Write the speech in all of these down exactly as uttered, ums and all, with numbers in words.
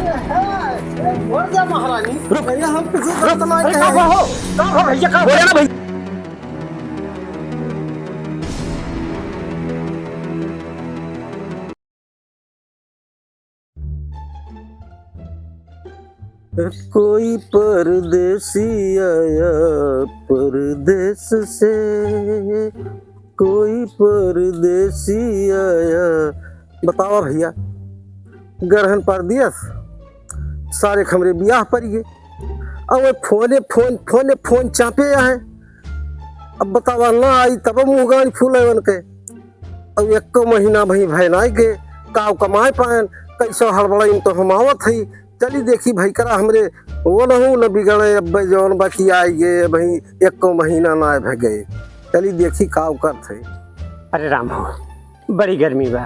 मर जा महारानी। रुक। भैया, हम कुछ रुक। गलत ना अरे, कहे का हैं। हो? का हो भैया, का हो? बोले ना भैया। कोई परदेसी आया परदेस से, कोई परदेसी आया। बतावा भैया, गरहन परदेस, सारे क हमरे बियाह परिगे। अब फोने फोन, फोने फोन चापे आहे। अब बतावा, ना आई तब मुँह गाँड़ी फूले उनके। अब एक्को महीना भई भय नाई गे, काव कमाए पाएन, कैसो हड़बड़ाइन तो हम आवत हई। चली देखी भई करा हमरे वो नहू न बिगड़े, अब जौन बाकी आई गे, भई एक्को महीना नाई भय गए। चली देखी काव करत है। अरे राम हो, बड़ी गर्मी बा,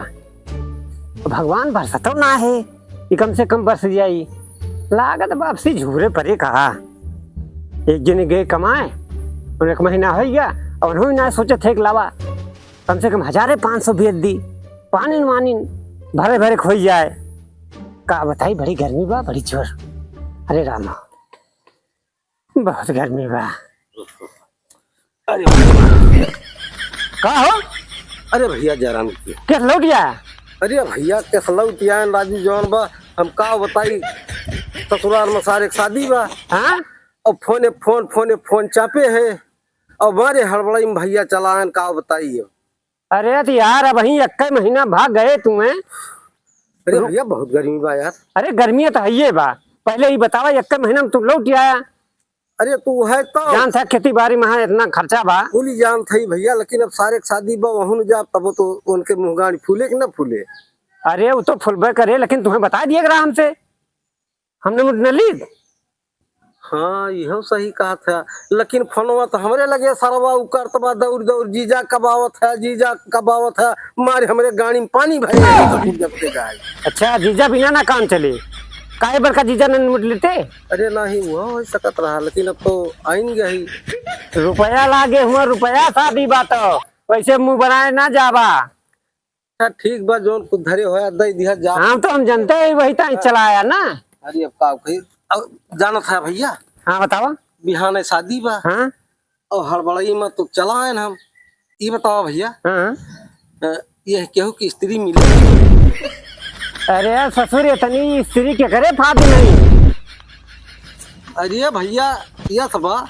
भगवान बरसतो ना है। कि कम से कम बरस जाई। लागत वापसी झूरे परे कहा। एक जने गए कमाए, और एक महीना होइ गया, और उन्होंने ना सोचत है कि लावा कम से कम हजारे पाँच सौ भेज दी, पानिन वानिन भरे भरे खोई जाए। का बताई, बड़ी गर्मी बा, बड़ी जोर। अरे रामा, बहुत गर्मी बा। अरे का हो? अरे भैया जयराम की। केस लौट गया? अरे भैया केस लौट आए राजू जौन बा, हम का बताई, ससुराल में सारे क शादी बा। हाँ? और फोने फोन, फोने फोन चापे हैं, और मारे हड़बड़ाई में भैया चलाएन, का बताई। अरे तो यार, अबहीं एक्के महीना भाग गए तुम्हें। अरे रु- भैया, बहुत गर्मी बा यार। अरे गर्मी तो हइये बा, पहले ही बतावा, एक्के महीना में तू लौट आया। अरे तू है तो जान था खेती बाड़ी में है, इतना खर्चा बा। फूली जान था ही भैया, लेकिन अब सारे क शादी बा, वहू न जाब, तब तो उनके मुँह गाँड़ी फूले कि ना फूले। अरे वो तो फुलबे करे, लेकिन तुम्हें बता दिए रहा हमसे, हमने मुठ न ली। हाँ, इहो सही कहा था, लेकिन फोनवा तो हमरे लगे सरवा उ करत बा, दौड़ दौड़, जीजा कब आवत है, जीजा कब आवत है, मारे हमरे गाड़ी में पानी भरे है, तो फिर जब से गाय। अच्छा, जीजा बिना ना काम चले, काहे बड़का जीजा न मुठ लेते? अरे नहीं, वो हो सकत रहा, लेकिन अब तो आइन गई। रुपया लागे हुआ, रुपया शादी बात, वैसे मुँह बनाए ना जाबा। अच्छा ठीक बा, जौन कुछ धरे होया दे दिया जा। हाँ, तो हम जनते ही वही ताई चलाया ना। अरे अब का कही, अब जानत है भैया। हाँ, बतावा। बिहाने शादी बा। हाँ। और हड़बड़ाई में तो चलाएन हम। ई बतावा भैया। हाँ। अ, ये केहू की स्त्री मिले? अरे ससुर, इतनी स्त्री के करे फाद नहीं। अरे भैया, ये सब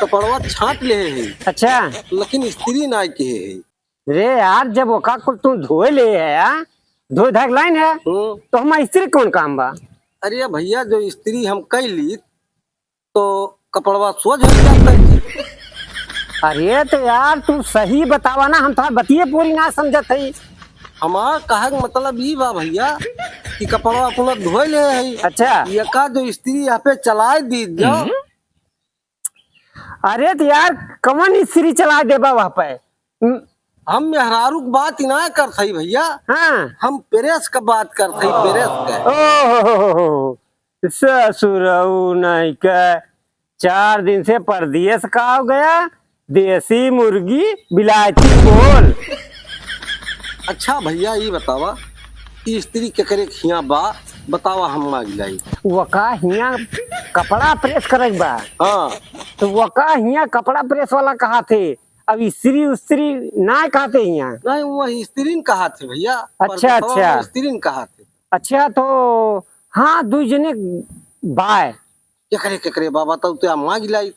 कपड़वा छाट ले है। अच्छा। लेकिन स्त्री ना के है। रे यार, जब ओका कुल तू धोए ले है, आ? धोए धाए के लाइन है, हम्म। तो हमार स्त्री कौन काम बा? अरे भैया, जो स्त्री हम कई ली, तो कपड़वा सोझ हो जाता है। अरे तो यार, तू सही बतावा ना, हम तो बतिये पूरी ना समझत हई। हमार कहे के मतलब ई बा भैया कि कपड़वा अपना धोए ले है। अच्छा। ये का जो स्त्री यहाँ पे चलाए दी जाओ, हम्म। अरे तो यार, कवन स्त्री चला देबा वहाँ पे? हम्म। हम मेहरारू क बात ही ना करत हई भैया। हाँ। हम प्रेस क बात करत हई, प्रेस क। ओहो, ससुरऊ नहीं के, चार दिन से परदेस का हो गया, देसी मुर्गी बिलायती बोल। अच्छा भैया, ई बतावा, ई स्त्री केकरे हियाँ बा, बतावा, हम मांग लाई। वका हियाँ कपड़ा प्रेस करे के बा। हाँ। तो वका हियाँ कपड़ा प्रेस वाला कहा थे, अब स्त्री उस्त्री ना कहा थे हियाँ। नहीं, वो स्त्रीन कहा थे भैया। अच्छा, परदेसवा अच्छा। में स्त्रीन कहा थे। अच्छा, तो हाँ, दू जने बाय। केकरे, केकरे बा, बताऊ तो, हम मांग लाई।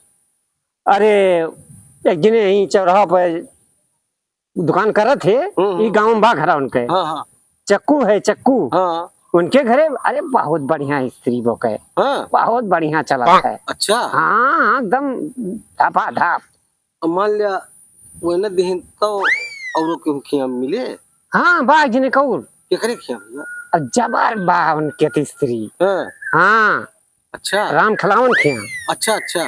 अरे, एक जने यहीं चौराहा पे दुकान करत है, हम्म, ई हम्म। गाँव में बा घरा उनके। हाँ, हाँ। चक्कू है, चक्कू। हाँ। उनके घरे, अरे, बहुत बढ़िया स्त्री बोके। हाँ। बहुत बढ़िया चलत है। अच्छा। हाँ, हाँ, एकदम धपाधप। अब मान लिया, वो न देहिन तो औरों के खियाँ मिले? हाँ, बा एक जने कौर। केकरे खियाँ भैया? अब जबर बा उनके तो स्त्री। हाँ। हाँ। अच्छा। राम खिलावन खियाँ। अच्छा, अच्छा।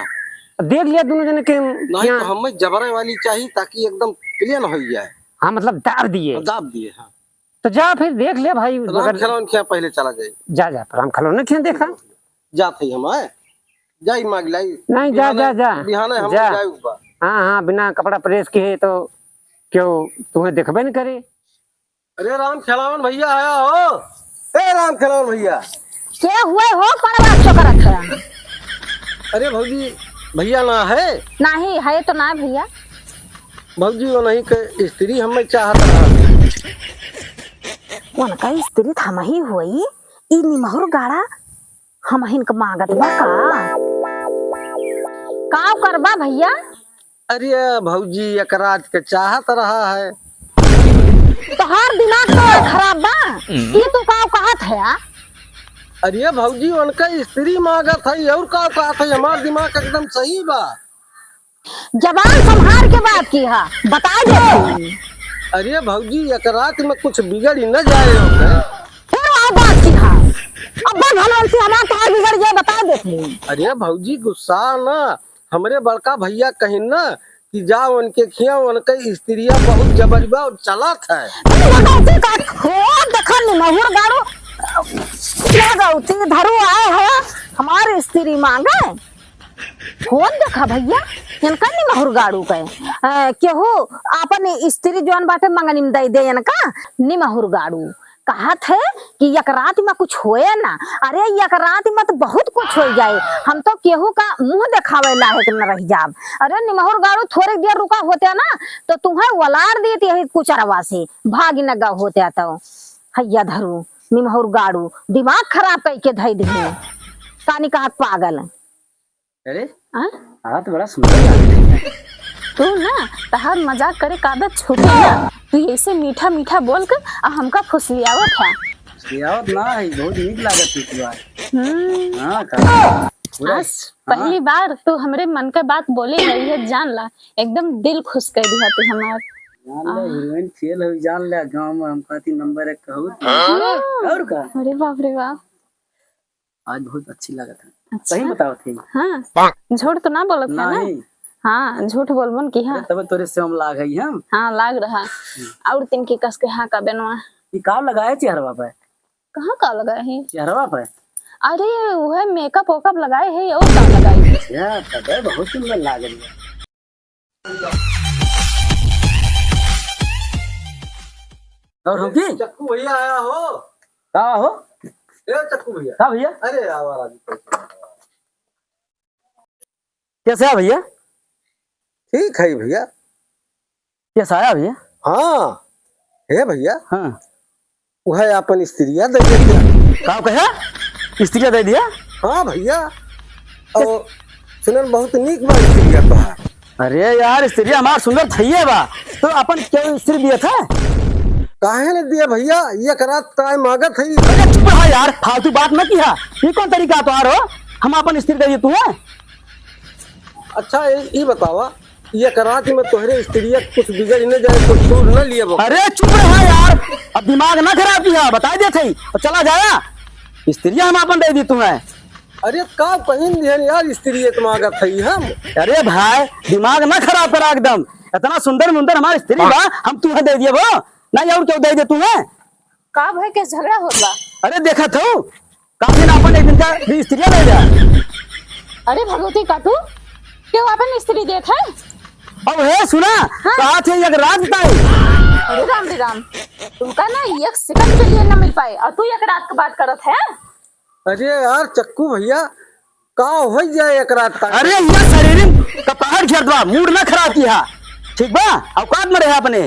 अब देख लिया दोनों जने के नहीं, खियाँ। तो हमें जबरे वाली चाहिए ताकि एकदम clear हो जाए। हाँ, मतलब दाब दिए। दाब दिए, हाँ। तो जा फिर देख ले भाई, राम मगर खिलावन खियाँ पहले चला जाए। जा, जा, राम खिलावन खियाँ देखा। जात है हम, आए? जाई मांग लाई। नहीं, जा, बिहाने, जा, जा। बिहाने हम जा। जाए बा। हाँ, हाँ, बिना कपड़ा प्रेस के है तो क्यों तुम्हें देखबे न करे? अरे राम खेलावन भैया आया हो। ए राम खेलावन भैया, के हुए हो, पड़वा चोकरत है? अरे भौजी, भैया ना है? नाही है तो ना भैया। भौजी, वो नहीं के स्त्री हमें चाहत रहा। उनका स्त्री त हमही होई, ई निमहुर गाड़ा हमहिन के मांगत बा का? का करबा भैया? अरे भौजी, एक रात के चाहत रहा है। तोहार दिमाग तो खराब बा। ई तू का कहत है आ? अरे भौजी, उनका स्त्री मांगत है, और का कहत है? हमार दिमाग एकदम सही बा। जबान संभार के बात किहा, बता देती। अरे भौजी, एक रात में कुछ बिगड़ ही न जाए ओके। फिर वह बात किहा, अब्बा भलवन से हमार तोहार बिगड़ जाए, बता देती। अरे भौजी, गुस्सा ना, हमरे बड़का भैया कहिन ना कि जा उनके खिया, उनके स्त्रिया बहुत जबरी बा और चलत है। फिर वो गलती का हो, देखा निमहुर गाड़ू, क्या गलती धरू आए है, हमार स्त्री मांगे। फोन देखा भैया, इनका निमहुर गाड़ू के। अ, केहू आपन स्त्री जौन बाटे मंगनी में दे दे इनका, निमहुर गाड़ू। कहत है कि एक रात में कुछ होए ना। अरे, एक रात में तो बहुत कुछ हो जाए। हम तो केहू का मुंह देखावे लायक न रह जाब। अरे, निमहुर गाड़ू, थोड़े देर रुका होते ना, तो तुम्हें वलार देती यही कुचरवा से, भाग न गए होते तो। हैया धरू, निमहुर गाड़ू, दिमाग खराब करके धई दिही। कानी कहत पागल। अरे, हाँ? हाँ, तो बड़ा सुंदर लागत है। तू ना, तहार मजाक करे का आदत छूटे ना। तू ऐसे मीठा मीठा बोल के आ हमका फुसलियावत है। फुसलियावत ना है, बहुत नीक लागत है तू आज। हम्म। हाँ, का? पूरा, आज हाँ। पहली बार तू हमरे मन के बात बोले रही है, जान ला, एकदम दिल खुश कर दिया तू हमार। जान ले, हीरोइन फेल हो, जान ले, गाँव में हम कहती नंबर एक कहू। हाँ। और का? अरे बाप रे बाप। आज बहुत अच्छी लागत है। अच्छा। सही बतावत है। हाँ। झूठ तो ना बोलत है ना? नहीं। हाँ, झूठ बोलबन की, हाँ। अरे, तबे तोरे से हम लाग है हम। हाँ, लाग रहा। हम्म। और तीन की कस के हाँ का बेनवा। ये का लगाए चेहरवा पे? कहाँ का लगाए है? चेहरवा पे? अरे, वह मेकअप वेकअप लगाए है और का लगाए है? अच्छा, तबे बहुत सुंदर लाग रही है। और हम की? चक्कू भैया आया हो। का हो? ए चक्कू भैया। का भैया? अरे आवा राजू, कैसे आया भैया? ठीक है भैया। कैसे आया भैया? हाँ, हे भैया। हाँ। वह अपन स्त्रिया दे दिया। का कहे? स्त्रिया दे दिया? हाँ भैया, और सुनन बहुत नीक बा स्त्रिया तोहार। अरे यार, स्त्रिया हमार सुंदर थइये बा, तो अपन क्यों स्त्री दिया था? काहे न दिया भैया, एक रात काय मांगत है। अरे चुप रहा यार, फालतू बात न किहा। ये कौन तरीका तोहार हो, हम अपन स्त्री दे दिए तुम्हें? अच्छा, ये, ये बतावा, एक रात में तोहरे स्त्रिया कुछ बिगड़ न जाए, कुछ तूर न लिए बा। अरे चुप रहा यार, अब दिमाग ना खराब किहा, बता देत है, और चला जाया। स्त्रिया हम अपन दे दी तुम्हें। अरे का कहिन दिहन यार, स्त्री इतना मांगत है हम। अरे भाई, दिमाग ना खराब करा एकदम। इतना सुंदर मुंदर हमार स्त्री बा, हम तुम्हें दे दिए वो। नहीं और क्यों दे दे तुम्हें? का भाई के झगड़ा होत बा? अरे देखत हो, काफी ना अपन एक दिन का भी स्त्री ले जा। अरे भगवती काटू, क्यों अपन स्त्री देत है? अब हे सुना, हाँ। कहा थे एक रात ताई। अरे राम रे राम, तुमका ना एक सेकंड के लिए ना मिल पाए और तू एक रात की बात करत है। अरे यार चक्कू भैया, का हो जाए एक रात का? अरे, ये शरीर का पहाड़ घेर दवा, मूड ना खराब किहा, ठीक बा? औकात में रहे अपने।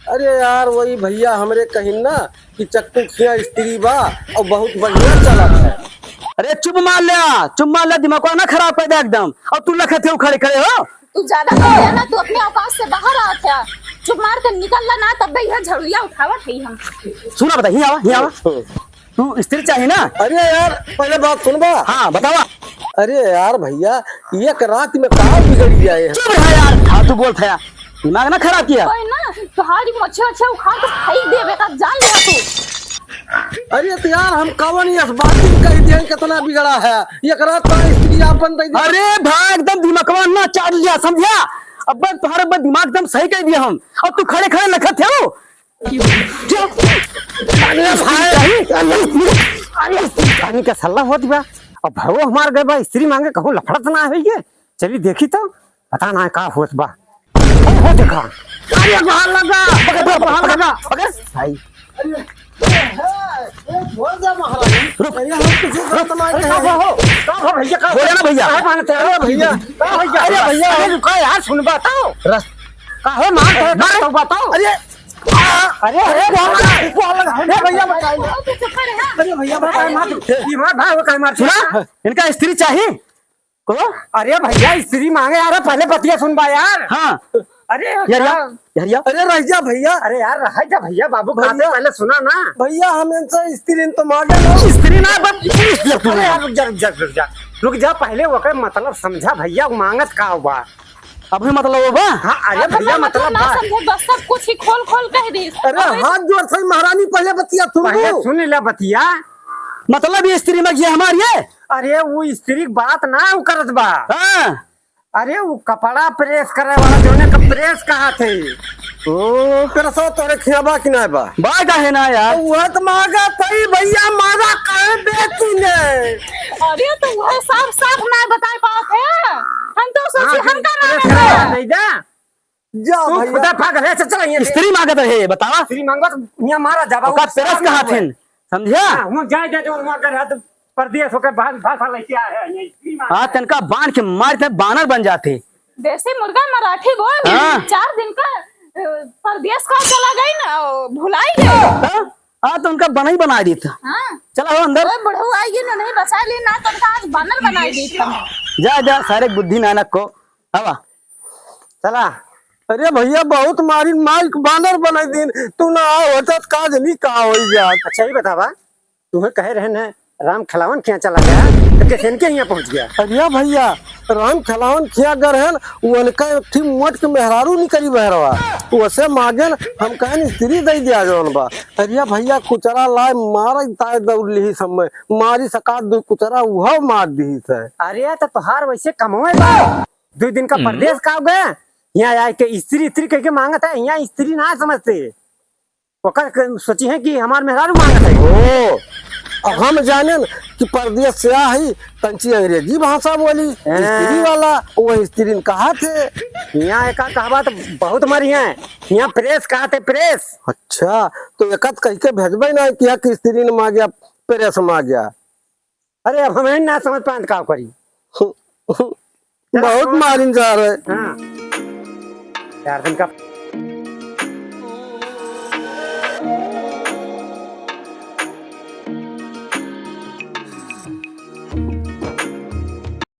अरे यार, वही भैया हमरे कहिन ना कि चक्कू खिया स्त्री बा और बहुत बढ़िया चलत है। अरे चुप मार ले, चुप मार ले, दिमाग ना खराब कर दे एकदम। और तू लखत है खड़े खड़े हो। तू ज्यादा बोल ना, तू अपने औकात से बाहर आवत है। चुप मार के निकल ला ना, तब यह झड़ुइया उठावत है हम। सुना बता, ही आवा, ही आवा। तू स्त्री चाही ना? अरे यार, पहले बात सुनबा। हाँ, बतावा। अरे यार भैया, एक रात में का बिगड़ गया है? चुप रहा यार, फालतू बोलत है। दिमाग ना खराब किहा। कोई ना, तुम्हारी मच्छी वच्छी उखाड़ के फेंक देवे का, जान लिया तू। अरे तो यार, हम कवन यस बात कह दिया, कितना बिगड़ा है। एक रात का स्त्री आपन दे दिया। अरे भाई, एकदम दिमागवा ना चाट लिया, समझा? अब बस तुम्हारे बस दिमाग एकदम सही कह दिया हम। अब तू खड़े खड़े लखत है वो। अरे भाई, अरे, अरे, पानी का सलाह होत बा। अब भरो हमार गए बा, स्त्री मांगे कहूँ लफड़त ना है ये। चली देखी तो, पता ना का होत बा। अरे हो देखा। अरे बाहर लगा, पकड़, पकड़, बाहर पकड़, लगा। पकड़। भाई, अरे, ए, ए, बोल दे महाराज। रुक। अरे, हम कुछ गलत ना अरे, कहे का हैं। हो? का हो भैया, का बोले ना भैया। का मानते हैं? अरे भैया। का भैया? अरे भैया। अरे रुका यार, सुन बताओ। रस- का हो मार दे, मार। तो बताओ। अरे, आ, अरे, अरे, अरे, बोल दे, बोल दे। अरे भैया, बताइए। अरे भैया, बताइए, मार दे। ये मार, भाई, वो काहे मार दे? सुना? इनका स्त्री चाहिए। को? अरे भैया, स्त्री मांगे यार, पहले बतिया सुन बा यार। हाँ। अरे यार, क्या? यार, यार, यार। अरे रह जा भैया। अरे यार, रह जा भैया, बाबू, भैया। बात पहले सुना ना। भैया, हम इनसे स्त्री तो मांगे ना। स्त्री ना, बस पुलिस ले तू। अरे यार, रुक जा, रुक जा, रुक जा। रुक जा, पहले ओकर मतलब समझा भैया, वो मांगत का हुआ? अब ही मतलब वो बा? हाँ, अरे अब भैया, मतलब मतलब ना बा। समझे, बस सब कुछ ही खोल खोल कह दी। अरे अब हाथ जोड़ से महारानी, पहले बतिया सुन पहले लो। सुन ले बतिया। मतलब ये स्त्री में ये हमारी है? अरे वो स्त्री के बात ना उ करत बा। हाँ। अरे वो कपड़ा प्रेस करे वाला जोने का प्रेस कहा थे। ओ, प्रेसवा तोरे खिया बा कि ना बा? बा काहे ना यार? तो वह तो मांगा थई भैया, मारा काहे बेची ने? अरे तो वह साफ साफ ना बताए पावत है। हम तो सोची हाँ, हमका ना प्रेस है। करा दे जा। जा तू भैया। खुदा पागल है, चल, चल, यहाँ से। स्त्री मांगत रहे, बतावा। स्त्री मांगत, यहाँ मारा जाबा, ओका वो प्रेस साफ कहा हुआ है। थिन, समझिया? हाँ, वहाँ जाए, जाए, जो वहाँ कर हाथ परदेश होकर बाहर भाषा लेके आए हैं, यहाँ स्त्री मांगत हाँ, है। तनका बांध के मार दे, बानर बन जाते। देसी मुर्गा मराठी बोल, हाँ। चार दिन का, अ, परदेश का चला गई ना, भुलाई गई। हाँ? हाँ, तो उनका बना ही बना दी था। हाँ। चला हो अंदर। ओए, बुढ़ऊ आई गई ना, नहीं बचा ली ना, तो उनका आज बानर बनाई दी था। जा, जा, सारे बुद्धि नानक को। हवा। चला। अरे भैया, बहुत मारिन, माइक बानर बनाई दिन। तू ना आओ, होता तो काज नहीं कहा हो जात। अच्छा, ये बतावा, तुम्हें कहे रहे न, राम खिलावन खिया चला गया, तो कैसे इनके यहाँ पहुँच गया? अरे भैया, राम खिलावन खिया गर है न, वो उनका एक ठी मोट के मेहरारू निकरी बहरवा। वो से मांगे न, हम कहे न, स्त्री दे दिया जौन बा। अरे भैया, कुचरा लाए, मारे ताए दौड़ लिही समय, मारी सकात दो कुचरा, उहो मार दिही से। अरे, तो तोहार वैसे कमवे बा। दो दिन का हम्म। परदेश का हो गया, यहाँ आए के स्त्री, स्त्री कह के मांगत है, यहाँ स्त्री ना समझते। ओकर क-, सोची है कि हमार मेहरारू मांगत है। ओ, अब हम जाने न कि परदेश से आ ही, तंची अंग्रेजी भाषा बोली, हाँ। स्त्री वाला, वो स्त्री न कहा थे। यहाँ एका कहबा तो बहुत मरी है, यहाँ प्रेस कहा थे, प्रेस। अच्छा, तो एकत कह के भेजबे ना कि यहाँ की स्त्री न मांग्या, प्रेस मांग्या। अरे, अब हमें ना समझ पाएँ तो का करी? बहुत मारिन जा रहे। हाँ। चार दिन का